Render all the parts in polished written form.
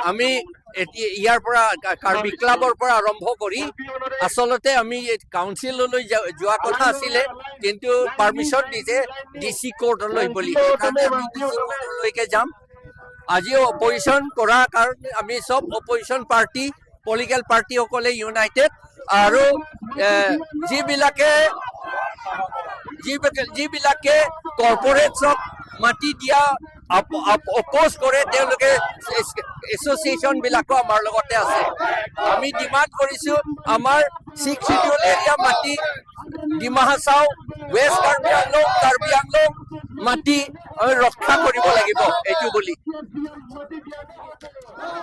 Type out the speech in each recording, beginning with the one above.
আমি এতিয়া ইয়াৰ পৰা কাৰ্বি ক্লাবৰ পৰা আৰম্ভ কৰি আচলতে আমি কাউন্সিললৈ যোৱা কথা আছিলে, কিন্তু পাৰ্মিশ্যন দিছে ডি চি কোৰ্টলৈ বুলি, সেইকাৰণে আমি ডি চি কোৰ্টলৈকে যাম। আজিও অপজিশ্যন কৰাৰ কাৰণে আমি চব অপজিশ্যন পাৰ্টি, পলিটিকেল পাৰ্টিসকলে ইউনাইটেড, আৰু যিবিলাকে কৰ্পৰেটছক মাটি দিয়া অপ'জ কৰে, তেওঁলোকে এছ'চিয়েশ্যন বিলাকো আমাৰ লগতে আছে। আমি ডিমাণ্ড কৰিছো আমাৰ ছিক্স চিডিউল এৰিয়া মাটি, ডিমা হাছাও, ৱেষ্ট কাৰ্বি আংলং, কাৰ্বি আংলং মাটি আমি ৰক্ষা কৰিব লাগিব এইটো বুলি।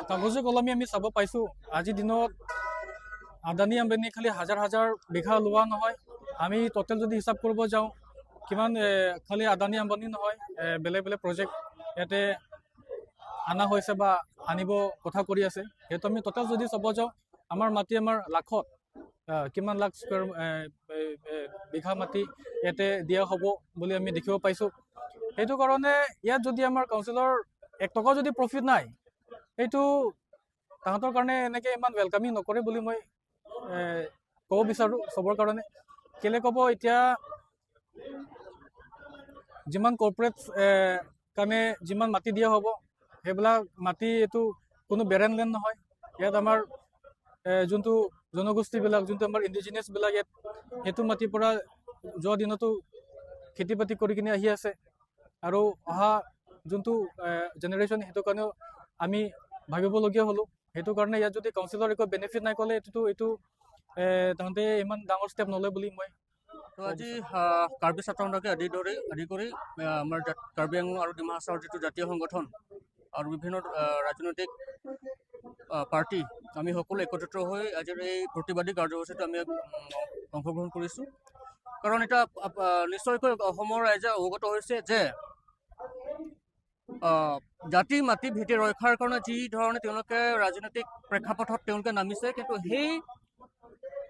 কাগজে কলমে আমি চাব পাইছো, আজিৰ দিনত আদানী আম্বানী খালি হাজাৰ হাজাৰ বিঘা লোৱা নহয়। আমি টোটেল যদি হিচাপ কৰিব যাওঁ, কিমান খালি আদানী আম্বানী নহয়, বেলেগ বেলেগ প্ৰজেক্ট ইয়াতে অনা হৈছে বা আনিব কথা কৰি আছে। সেইটো আমি টোটেল যদি চাব যাওঁ, আমাৰ মাটি আমাৰ লাখত কিমান লাখ স্কুৱেৰ বিঘা মাটি ইয়াতে দিয়া হ'ব বুলি আমি দেখিব পাইছোঁ। সেইটো কাৰণে ইয়াত যদি আমাৰ কাউন্সিলৰ এক টকাও যদি প্ৰফিট নাই, সেইটো তাহাঁতৰ কাৰণে এনেকৈ ইমান ৱেলকামিং নকৰে বুলি মই ক'ব বিচাৰোঁ চবৰ কাৰণে। কেলে ক'ব, এতিয়া যিমান কৰ্পৰেট কাৰণে যিমান মাটি দিয়া হ'ব, সেইবিলাক মাটি এইটো কোনো বেৰেন লেণ্ড নহয়। ইয়াত আমাৰ যোনটো জনগোষ্ঠীবিলাক, যোনটো আমাৰ ইণ্ডিজিনিয়াছবিলাক ইয়াত সেইটো মাটিৰ পৰা যোৱা দিনতো খেতি বাতি কৰি কিনে আহি আছে, আৰু অহা যোনটো জেনেৰেশ্যন সেইটো কাৰণেও আমি ভাবিবলগীয়া হ'লোঁ। সেইটো কাৰণে ইয়াত যদি কাউন্সিলৰ একো বেনিফিট নাই ক'লে, এইটোতো এইটো তাহাঁতে ইমান ডাঙৰ ষ্টেপ নলয় বুলি মই। তো আজি কাৰ্বি ছাত্ৰ সন্থাকে আদি কৰি আমাৰ কাৰ্বি আংলং আৰু ডিমা হাছাওৰ যিটো জাতীয় সংগঠন আৰু বিভিন্ন ৰাজনৈতিক পাৰ্টি, আমি সকলো একত্ৰিত হৈ আজিৰ এই প্ৰতিবাদী কাৰ্যসূচীত আমি অংশগ্ৰহণ কৰিছোঁ। কাৰণ এতিয়া নিশ্চয়কৈ অসমৰ ৰাইজে অৱগত হৈছে যে জাতি মাটি ভেটি ৰক্ষাৰ কাৰণে যি ধৰণে তেওঁলোকে ৰাজনৈতিক প্ৰেক্ষাপটত তেওঁলোকে নামিছে, কিন্তু সেই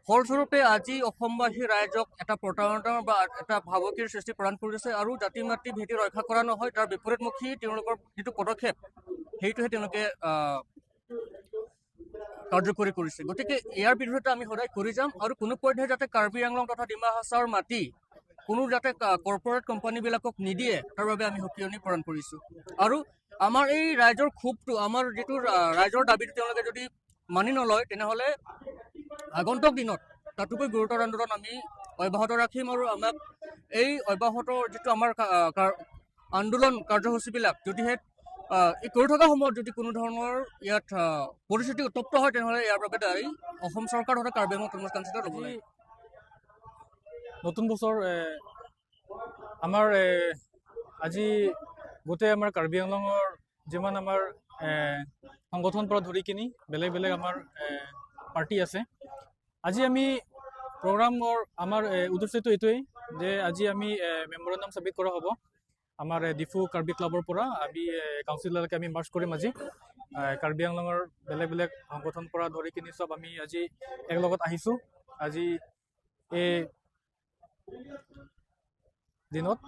ফলস্বৰূপে আজি অসমবাসী ৰাইজক এটা প্ৰতাৰণা বা এটা ভাবুকিৰ সৃষ্টি প্ৰদান কৰিছে, আৰু জাতি মাটি ভেটি ৰক্ষা কৰা নহয়, তাৰ বিপৰীতমুখী তেওঁলোকৰ যিটো পদক্ষেপ সেইটোহে তেওঁলোকে কাৰ্যকৰী কৰিছে। গতিকে ইয়াৰ বিৰুদ্ধে আমি সদায় কৰি যাম, আৰু কোনো পধ্যে যাতে কাৰ্বি আংলং তথা ডিমা হাছাওৰ মাটি কোনো যাতে কৰ্পৰেট কোম্পানীবিলাকক নিদিয়ে, তাৰ বাবে আমি সকিয়নি প্ৰদান কৰিছোঁ। আৰু আমাৰ এই ৰাইজৰ ক্ষোভটো, আমাৰ যিটো ৰাইজৰ দাবীটো তেওঁলোকে যদি মানি নলয়, তেনেহ'লে আগন্তুক দিনত তাতোকৈ গুৰুতৰ আন্দোলন আমি অব্যাহত ৰাখিম। আৰু আমাক এই অব্যাহত যিটো আমাৰ আন্দোলন কাৰ্যসূচীবিলাক যদিহে এই কৰি থকা সময়ত যদি কোনো ধৰণৰ ইয়াত পৰিস্থিতি উত্তপ্ত হয়, তেনেহ'লে ইয়াৰ বাবে দায়ী অসম চৰকাৰ তথা কাৰ্বি আংলং অট'নমাছ কাউন্সিলত ল'ব লাগিব। নতুন বছৰ আমাৰ আজি গোটেই আমাৰ কাৰ্বি আংলঙৰ যিমান আমাৰ সংগঠন পৰা ধৰি কিনি বেলেগ বেলেগ আমাৰ পাৰ্টি আছে, আজি আমি প্ৰগ্ৰামৰ আমাৰ উদ্দেশ্যটো এইটোৱেই যে আজি আমি মেমৰেণ্ডাম ছাবমিট কৰা হ'ব। আমাৰ ডিফু কাৰ্বি ক্লাবৰ পৰা আমি কাউন্সিললৈকে আমি মাৰ্চ কৰিম। আজি কাৰ্বি আংলঙৰ বেলেগ বেলেগ সংগঠন পৰা ধৰি কিনি চব আমি আজি একেলগত আহিছোঁ আজি এই দিনত।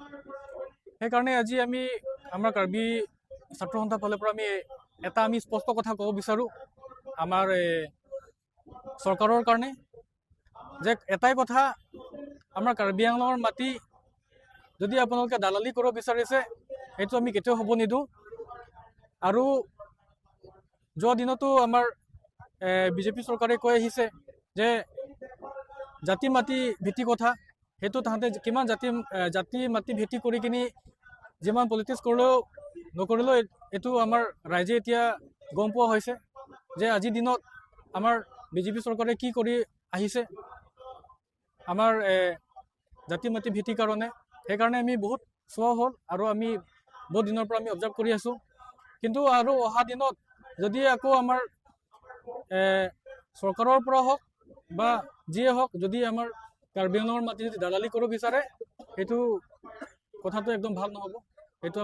সেইকাৰণে আজি আমি আমাৰ কাৰ্বি ছাত্ৰ সন্থাৰ ফালৰ পৰা আমি এটা আমি স্পষ্ট কথা ক'ব বিচাৰোঁ আমাৰ চৰকাৰৰ কাৰণে যে এটাই কথা, আমাৰ কাৰ্বি আংলঙৰ মাটি যদি আপোনালোকে দালালি কৰিব বিচাৰিছে, সেইটো আমি কেতিয়াও হ'ব নিদিওঁ। আৰু যোৱা দিনতো আমাৰ বিজেপি চৰকাৰে কৈ আহিছে যে জাতি মাটি ভেটি কথা, সেইটো তাহাঁতে কিমান জাতি মাটি ভেটি কৰি কিনি যিমান পলিটিক্স কৰিলেও নকৰিলেও এইটো আমাৰ ৰাইজে এতিয়া গম পোৱা হৈছে যে আজিৰ দিনত আমাৰ বিজেপি চৰকাৰে কি কৰি আহিছে আমাৰ জাতি মাটি ভেটিৰ কাৰণে। সেইকাৰণে আমি বহুত চোৱা হ'ল আৰু আমি বহুত দিনৰ পৰা আমি অবজাৰ্ভ কৰি আছোঁ। কিন্তু আৰু অহা দিনত যদি আকৌ আমাৰ চৰকাৰৰ পৰা হওক বা যিয়ে হওক, যদি আমাৰ কাৰ্বি আংলঙৰ মাটি যদি দালালি কৰিব বিচাৰে, সেইটো কথাটো একদম ভাল নহ'ব। সেইটো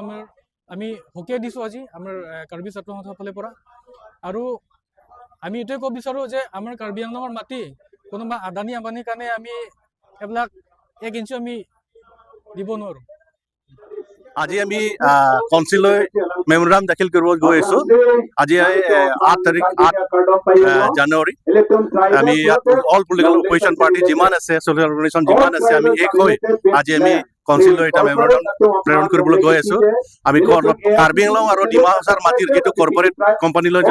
আমি সকীয়াই দিছোঁ আজি আমাৰ কাৰ্বি ছাত্ৰ সন্থাৰ ফালৰ পৰা। আৰু আমি এইটোৱে ক'ব বিচাৰোঁ যে আমাৰ কাৰ্বি আংলঙৰ মাটি কোনোবা আদানী আম্বানীৰ কাৰণে আমি এইবিলাক এক ইঞ্চিও আমি দিব নোৱাৰোঁ। আজি আমি কাউন্সিললৈ মেমোৰাম দাখিল কৰিব গৈ আছো। আজি 8 তাৰিখ, 8 জানুৱাৰী। আমি ইয়াত অল পলিটিকেল অপজিশ্যন পাৰ্টি যিমান আছে, ছ'চিয়েল অৰ্গেনাইজেশ্যন যিমান আছে, আমি এক হৈ আজি আমি কাউন্সিললৈ এটা মেমোৰাম প্ৰেৰণ কৰিবলৈ গৈ আছো। আমি কাৰ্বি আংলং আৰু ডিমা হাছাওৰ মাটিৰ যিটো কৰ্পৰেট কোম্পানীলৈ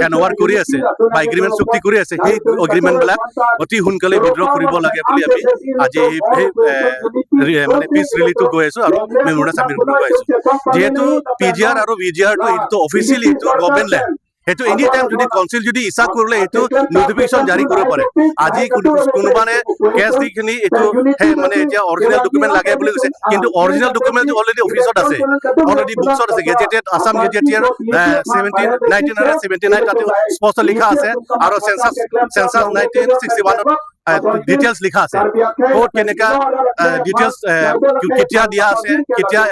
হেণ্ড অভাৰ কৰি আছে বা এগ্ৰিমেণ্ট চুক্তি কৰি আছে, সেই এগ্ৰিমেণ্টবিলাক অতি সোনকালে উইড্ৰ কৰিব লাগে বুলি আমি আজি সেই মানে পিচ ৰেলীটো গৈ আছো আৰু মেমোৰাম ছাবমিট কৰিব গৈ আছো। যিহেতু পিজিআৰ আৰু ভিজিআৰটো এইটো অফিচিয়েলি এইটো গভৰ্ণমেণ্ট লেণ্ড, সেইটো এনি টাইম যদি কাউন্সিল যদি ইচ্ছা কৰিলে এইটো নটিফিকেশ্যন জাৰি কৰিব পাৰে। আজি কোনোবানে কেছ দি খিনি এইটো সেই মানে এতিয়া অৰিজিনেল ডকুমেণ্ট লাগে বুলি কৈছে, কিন্তু অৰিজিনেল ডকুমেণ্ট অলৰেডি অফিচত আছে, অলৰেডি বুকছত আছে। গেজেটেড, আছাম গেজেটিয়াৰ 1979, তাতে স্পষ্ট লিখা আছে আৰু চেঞ্চাছ 1961ত ডিটেইলছ লিখা আছে, ক'ত কেনেকা ডিটেইলছ কেতিয়া দিয়া আছে, কেতিয়া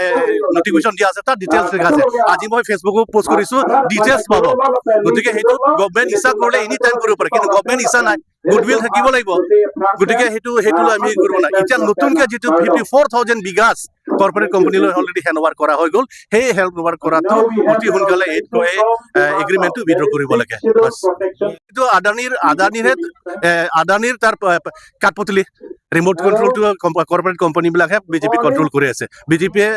নটিফিকেশ্যন দিয়া আছে, তাত ডিটেইলছ লিখা আছে। আজি মই ফেচবুকত পোষ্ট কৰিছো, ডিটেইলছ পাব। গতিকে সেইটো গভমেণ্ট ইচ্ছা কৰিলে এনি টাইম কৰিব পাৰে, কিন্তু গভমেণ্ট ইচ্ছা নাই। গুডউইল থাকিব লাগিব। গতিকে সেইটো লৈ আমি কৰিব নাই। এতিয়া নতুনকে যিটো 54,000 বিঘাছ কৰ্পৰেট কোম্পানীলৈ অলৰেডি হেণ্ড অভাৰ কৰা হৈ গ'ল, সেই হেণ্ড অভাৰ কৰাটো অতি সোনকালে এই এগ্ৰিমেণ্টটো উইড্ৰ কৰিব লাগে, বাছ। এইটো আদানীৰহে, আদানীৰ তাৰ কাঠপুতলি, ৰিম'ট কণ্ট্ৰলটো কৰ্পৰেট কোম্পানীবিলাকহে বিজেপি কণ্ট্ৰল কৰি আছে। বিজেপিয়ে,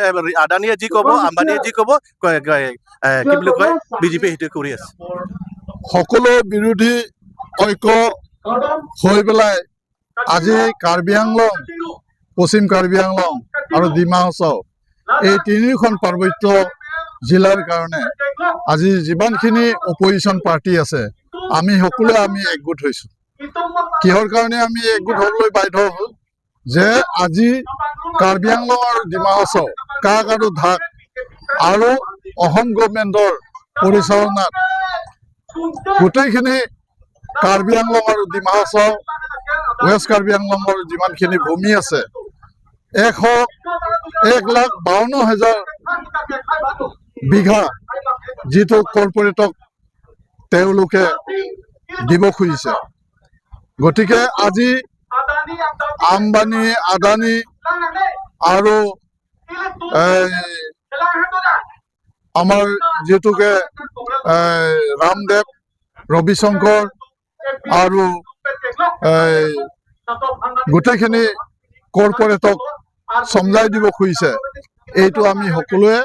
আদানীয়ে যি ক'ব, আম্বানীয়ে যি ক'ব, কি বুলি কয়, বিজেপিয়ে সেইটোৱে কৰি আছে। সকলো বিৰোধী ঐক্য হৈ পেলাই আজি কাৰ্বি আংলং, পশ্চিম কাৰ্বি আংলং আৰু ডিমা হাছাও এই তিনিখন পাৰ্বত্য জিলাৰ কাৰণে আজি যিমানখিনি অপজিশ্যন পাৰ্টি আছে, আমি সকলোৱে আমি একগোট হৈছোঁ। কিহৰ কাৰণে আমি একগোট হ'বলৈ বাধ্য হ'ল যে আজি কাৰ্বি আংলং আৰু ডিমা হাছাও কাক আৰু ঢাক আৰু অসম গভমেণ্টৰ পৰিচালনাত গোটেইখিনি কাৰ্বি আংলং আৰু ডিমা হাছাও, ৱেষ্ট কাৰ্বি আংলঙৰ যিমানখিনি ভূমি আছে, 1,01,52,000 বিঘা যিটো কৰ্পৰেটক তেওঁলোকে দিব খুজিছে। গতিকে আজি আম্বানী, আদানী আৰু এই আমাৰ যিটোকে এই ৰামদেৱ, ৰবিশংকৰ আৰু এই গোটেইখিনি কৰ্পৰেটক চমজাই দিব খুজিছে, এইটো আমি সকলোৱে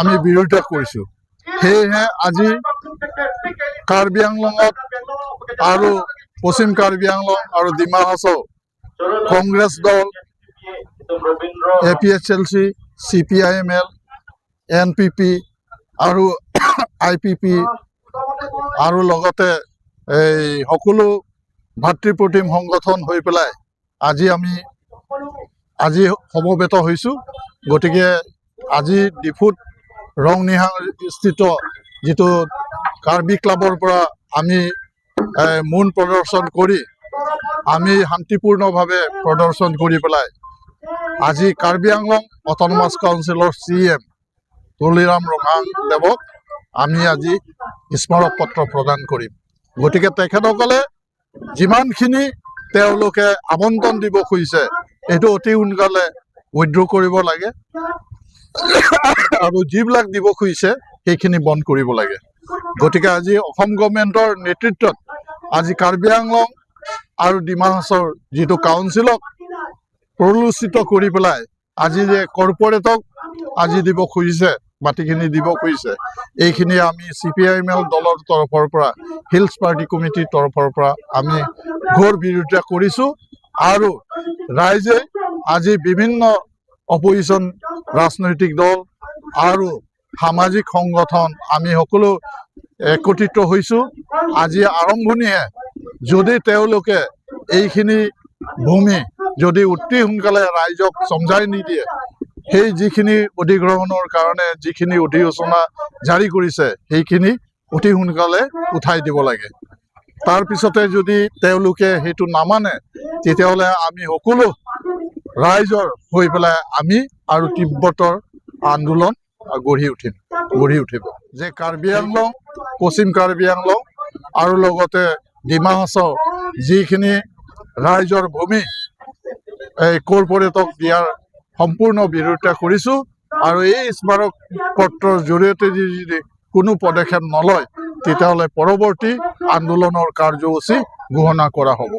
আমি বিৰোধিতা কৰিছোঁ। সেয়েহে আজি কাৰ্বি আংলঙত আৰু পশ্চিম কাৰ্বি আংলং আৰু ডিমা হাছাও কংগ্ৰেছ দল, APHLC, CPIML, NPP আৰু আইপিপি আৰু লগতে এই সকলো ভাতৃপ্ৰতিম সংগঠন হৈ পেলাই আজি আমি আজি সমবেত হৈছোঁ। গতিকে আজি ডিফুত ৰংনিহাংস্থিত যিটো কাৰ্বি ক্লাবৰ পৰা আমি মৌন প্ৰদৰ্শন কৰি, আমি শান্তিপূৰ্ণভাৱে প্ৰদৰ্শন কৰি পেলাই আজি কাৰ্বি আংলং অট'নমাছ কাউন্সিলৰ চি এম তুলিৰাম ৰংহাং দেৱক আমি আজি স্মাৰক পত্ৰ প্ৰদান কৰিম। গতিকে তেখেতসকলে যিমানখিনি তেওঁলোকে আবণ্টন দিব খুজিছে, এইটো অতি সোনকালে উইড্ৰ কৰিব লাগে আৰু যিবিলাক দিব খুজিছে সেইখিনি বন্ধ কৰিব লাগে। গতিকে আজি অসম গভমেণ্টৰ নেতৃত্বত আজি কাৰ্বি আংলং আৰু ডিমা হাছাওৰ যিটো কাউন্সিলক প্ৰলোচিত কৰি পেলাই আজি যে কৰ্পৰেটক আজি দিব খুজিছে, মাটিখিনি দিব খুজিছে, এইখিনি আমি চিপিআইএমএল দলৰ তৰফৰ পৰা, হিলছ পাৰ্টি কমিটিৰ তৰফৰ পৰা আমি ঘোৰ বিৰোধিতা কৰিছোঁ। আৰু ৰাইজে আজি বিভিন্ন অপজিশ্যন ৰাজনৈতিক দল আৰু সামাজিক সংগঠন আমি সকলো একত্ৰিত হৈছোঁ। আজি আৰম্ভণিহে। যদি তেওঁলোকে এইখিনি ভূমি যদি অতি সোনকালে ৰাইজক চমজাই নিদিয়ে, সেই যিখিনি অধিগ্ৰহণৰ কাৰণে যিখিনি অধিসূচনা জাৰি কৰিছে, সেইখিনি অতি সোনকালে উঠাই দিব লাগে। তাৰপিছতে যদি তেওঁলোকে সেইটো নামানে, তেতিয়াহ'লে আমি সকলো ৰাইজৰ হৈ পেলাই আমি আৰু তীব্ৰতৰ আন্দোলন গঢ়ি উঠিব যে কাৰ্বি আংলং, পশ্চিম কাৰ্বি আংলং আৰু লগতে ডিমা হাছাও যিখিনি ৰাইজৰ ভূমি এই কৰ্পৰেটক দিয়াৰ সম্পূৰ্ণ বিৰোধিতা কৰিছোঁ। আৰু এই স্মাৰক পত্ৰৰ জৰিয়তে যদি কোনো পদক্ষেপ নলয়, তেতিয়াহ'লে পৰৱৰ্তী আন্দোলনৰ কাৰ্যসূচী ঘোষণা কৰা হ'ব।